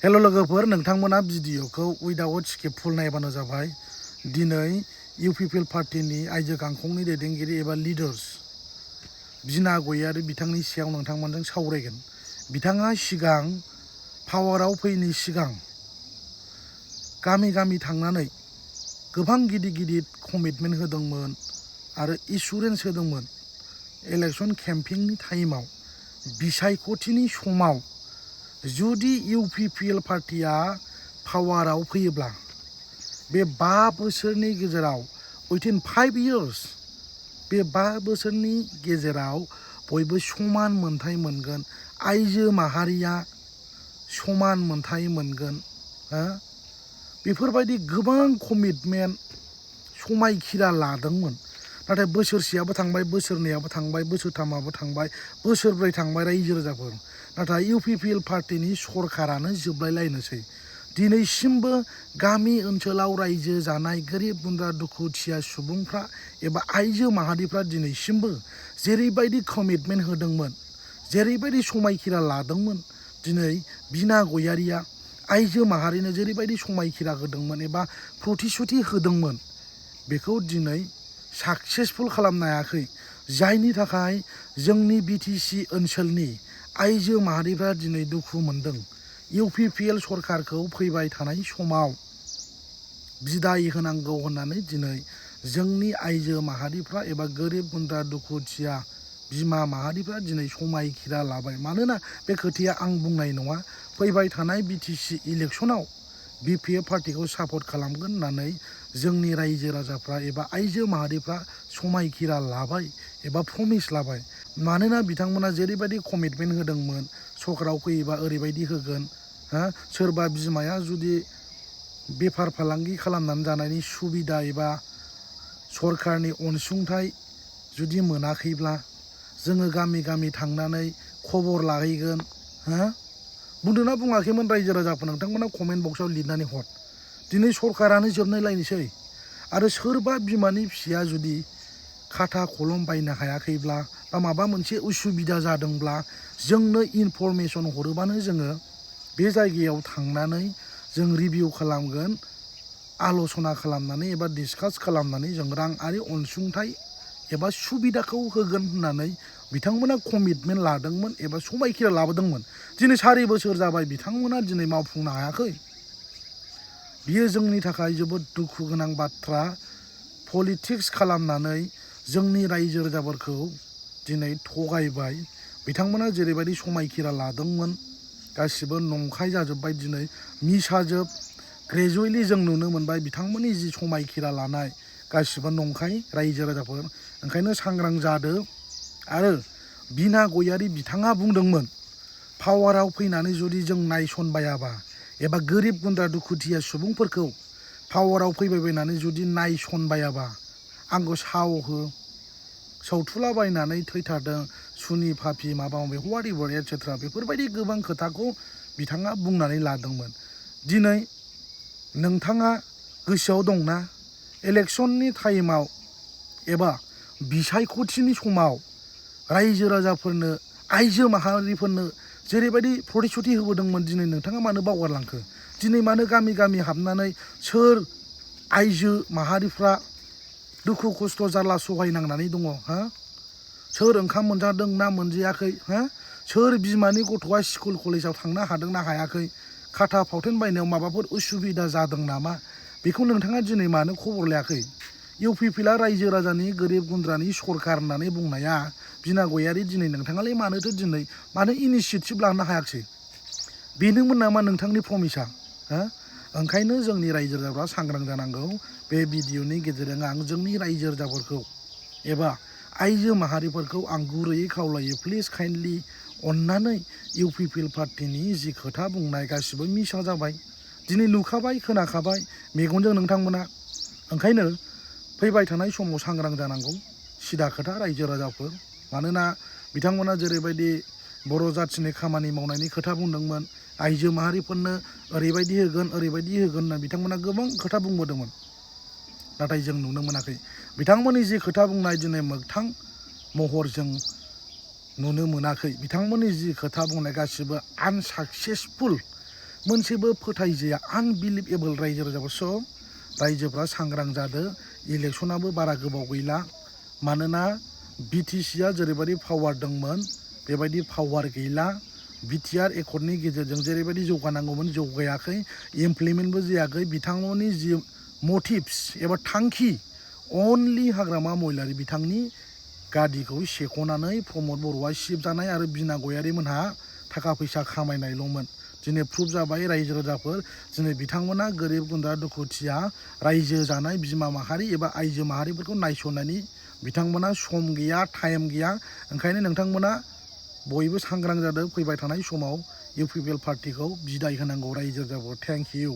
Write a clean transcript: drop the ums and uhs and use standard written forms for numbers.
Hello लोगोफोर नोंथांमोना भिडिअखौ उइदाउट स्किप फुल नायबानो जाबाय। दिनै इउपिपिएल पार्टीनि आइजो गांखंनि दैदेनगिरि एबा लिडार्स बिना गयारी बिथांनि सायाव नोंथांमोनजों सावरायगोन। बिथाङा सिगां पावाराव फैनि सिगां गामि गामि थांनानै गोबां गिदिर गिदिर कमिटमेन्ट होदोंमोन आरो एसुरेन्स होदोंमोन। इलेक्शन केम्पेइननि टाइमाव बिसायख'थिनि समाव जुदि इउपिपिएल पार्टीया पावाराव फैयोब्ला बे 5 बोसोरनि गेजेराव विथिन 5 इयार्स बे 5 बोसोरनि गेजेराव बयबो समान मोनथाय मोनगोन, आइजो माहारिया समान मोनथाय मोनगोन। बेफोरबायदि गोबां कमिटमेन्ट समायखिरा लादोंमोन। नाथाय बोसोरसेयाबो थांबाय, बोसोरनैयाबो थांबाय, बोसोरथामाबो थांबाय, बोसोरब्रै थांबाय रायजो राजाफोर। नाथाय इउपिपिएल पार्टीनि सरकारानो जोबलायलायनोसै। दिनैसिमबो गामि ओनसोलाव रायजो जानाय गोरिब गुन्द्रा दुखुथिया सुबुंफ्रा एबा आइजो माहारिफ्रा दिनैसिमबो जेरैबायदि कमिटमेन्ट होदोंमोन, जेरैबायदि समायखिरा लादोंमोन, दिनै बिना गयारीया आइजो माहारिनो जेरैबायदि समायखिरा होदोंमोन एबा प्रतिश्रुति होदोंमोन, बेखौ दिनै साक्सेसफुल खालामनो हायाखै। जायनि थाखाय जोंनि बिटिसि ओनसोलनि आइजो माहारिफ्रा दिनै दुखु मोनदों। इउपिपिएल सरकारखौ फैबाय थानाय समाव बिदाय होनांगौ होननानै दिनै जोंनि आइजो माहारिफ्रा एबा गोरिब गुन्द्रा दुखुथिया बिमा माहारिफ्रा दिनै समायखिरा लाबाय। मानोना बे खोथाया आं बुंनाय नङा, फैबाय थानाय बिटिसि इलेक्सनाव बिपिएफ पार्टीखौ सापर्ट खालामगोन होननानै जोंनि रायजो राजाफ्रा एबा आइजो माहारिफ्रा समायखिरा लाबाय एबा प्रमिस लाबाय। मानोना बिथांमोना जेरैबायदि कमिटमेन्ट होदोंमोन, सरकाराव फैयोबा ओरैबायदि होगोन, सोरबा बिमाया जुदि बेफार फालांगि खालामनानै जानायनि सुबिदा एबा सरकारनि अनसुंथाइ जुदि मोनाखैब्ला जोङो गामि गामि थांनानै खबर लाहैगोन। बुंदोंना बुङाखैमोन रायजो राजाफोर? नोंथांमोना कमेन्ट बक्सआव लिरनानै हर। दिनै सरकारानो जोबनायलायनोसै आरो सोरबा बिमानि फिसाया जुदि खाथा कलम बायनो हायाखैब्ला बा माबा मोनसे उसुबिदा जादोंब्ला जोंनो इनफरमेसन हरोबानो जोङो बे जायगायाव थांनानै जों रिभिउ खालामगोन, आल'सना खालामनानै एबा डिसकास खालामनानै जों राङारि अनसुंथाइ एबा सुबिदाखौ होगोन होननानै बिथांमोना कमिटमेन्ट लादोंमोन एबा समायखिरा लाबोदोंमोन। दिनै 4 बोसोर जाबाय, बिथांमोना दिनै मावफुंनो हायाखै। बियो जोंनि थाखाय जोबोद दुखु गोनां बाथ्रा। पलिटिक्स खालामनानै जोंनि रायजो राजाफोरखौ दिनै थगायबाय। बिथांमोना जेरैबायदि समायखिरा लादोंमोन गासिबो नंखाय जाजोब्बाय, दिनै मिसाजोब। ग्रेजुवेटलि जों नुनो मोनबाय बिथांमोननि जि समायखिरा लानाय गासिबो नंखाय रायजो राजाफोर। ओंखायनो सांग्रां जादो। आरो बिना गयारी बिथाङा बुंदोंमोन पावाराव फैनानै जुदि जों नायसनबायाबा एबा गोरिब गुन्द्रा दुखुथिया सुबुंफोरखौ पावाराव फैबायबायनानै जुदि नायसनबायाबा आंखौ साव हो, सौथुलाबायनानै थैथारदों, सुनि फाफि माबा माबि हवाट एभार एटसेट्रा बेफोरबायदि गोबां खोथाखौ बिथाङा बुंनानै लादोंमोन। दिनै नोंथाङा गोसोआव दंना इलेक्शननि टाइमाव एबा बिसायख'थिनि समाव रायजो राजाफोरनो आइजो माहारिफोरनो जेरैबायदि प्रतिश्रुति होबोदोंमोन, दिनै नोंथाङा मानो बावगारलांखो? दिनै मानो गामि गामि हाबनानै सोर आइजो माहारिफ्रा दुखु खस्थ' जारला सहायनांनानै दङ? सोर ओंखाम मोनजादों ना मोनजायाखै? सोर बिमानि गथ'आ स्कुल कलेजाव थांनो हादों ना हायाखै? खाथा फावथेन बायनायाव माबाफोर उसुबिदा जादों नामा? बेखौ नोंथाङा दिनै मानो खबर लायाखै? इउपिपिएलआ रायजो राजानि गोरिब गुन्द्रानि सरकार होननानै बुंनाया बिना गयारी, दिनै नोंथाङालाय मानो इनिसियेटिभ लानो हायाखिसै? बेनोमोन नामा नोंथांनि प्रमिसा? ओंखायनो जोंनि रायजो राजाफ्रा सांग्रां जानांगौ। बे भिडिअनि गेजेरजों आं जोंनि रायजो राजाफोरखौ एबा आइजो माहारिफोरखौ आं गुरैयै खावलायो, प्लिज काइन्डलि अन्नानै इउपिपिएल पार्टीनि जि खोथा बुंनाय गासिबो मिसा जाबाय। दिनै नुखाबाय, खोनाखाबाय मेगनजों नोंथांमोना। ओंखायनो फैबाय थानाय समाव सांग्रां जानांगौ। सिदा खोथा रायजो राजाफोर। मानोना बिथांमोना जेरैबायदि बर' जाथिनि खामानि मावनायनि खोथा बुंदोंमोन, आइजो माहारिफोरनो ओरैबायदि होगोन होनना बिथांमोना गोबां खोथा बुंबोदोंमोन। नाथाय जों नुनो मोनाखै। बिथांमोननि जि खोथा बुंनाय दिनै मोगथां महर जों नुनो मोनाखै। बिथांमोननि जि खोथा बुंनाय गासिबो आनसाक्सेसफुल मोनसेबो फोथायजाया आनबिलिभेबल रायजो राजाफोर स' रायजोफ्रा सांग्रां जादो इलेक्सनाबो बारा गोबाव गैला मानोना बिटिसिआ जेरैबायदि पावार दंमोन बेबायदि पावार गैला बिटिआर एकर्डनि गेजेरजों जेरैबायदि जौगानांगौमोन जौगायाखै इमप्लिमेन्टबो जायाखै बिथांमोननि जि मटिभ्स एबा थांखि अनलि हाग्रामा महिलारि बिथांनि गादिखौ सेख'नानै प्रमद बर'आ सिबजानाय आरो बिना गयारिमोनहा थाखा फैसा खामायनायल'मोन दिनै प्रुफ जाबाय रायजो राजाफोर दिनै बिथांमोना गोरिब गुन्द्रा दुखुथिया रायजो जानाय बिमा माहारि एबा आइजो माहारिफोरखौ नायसननायनि बिथांमोना सम गैया टाइम गैया ओंखायनो नोंथांमोना बयबो सांग्रां जादों फैबाय थानाय समाव इउपिपिएल पार्टिखौ बिदाय होनांगौ रायजो राजाफोर थेंक इउ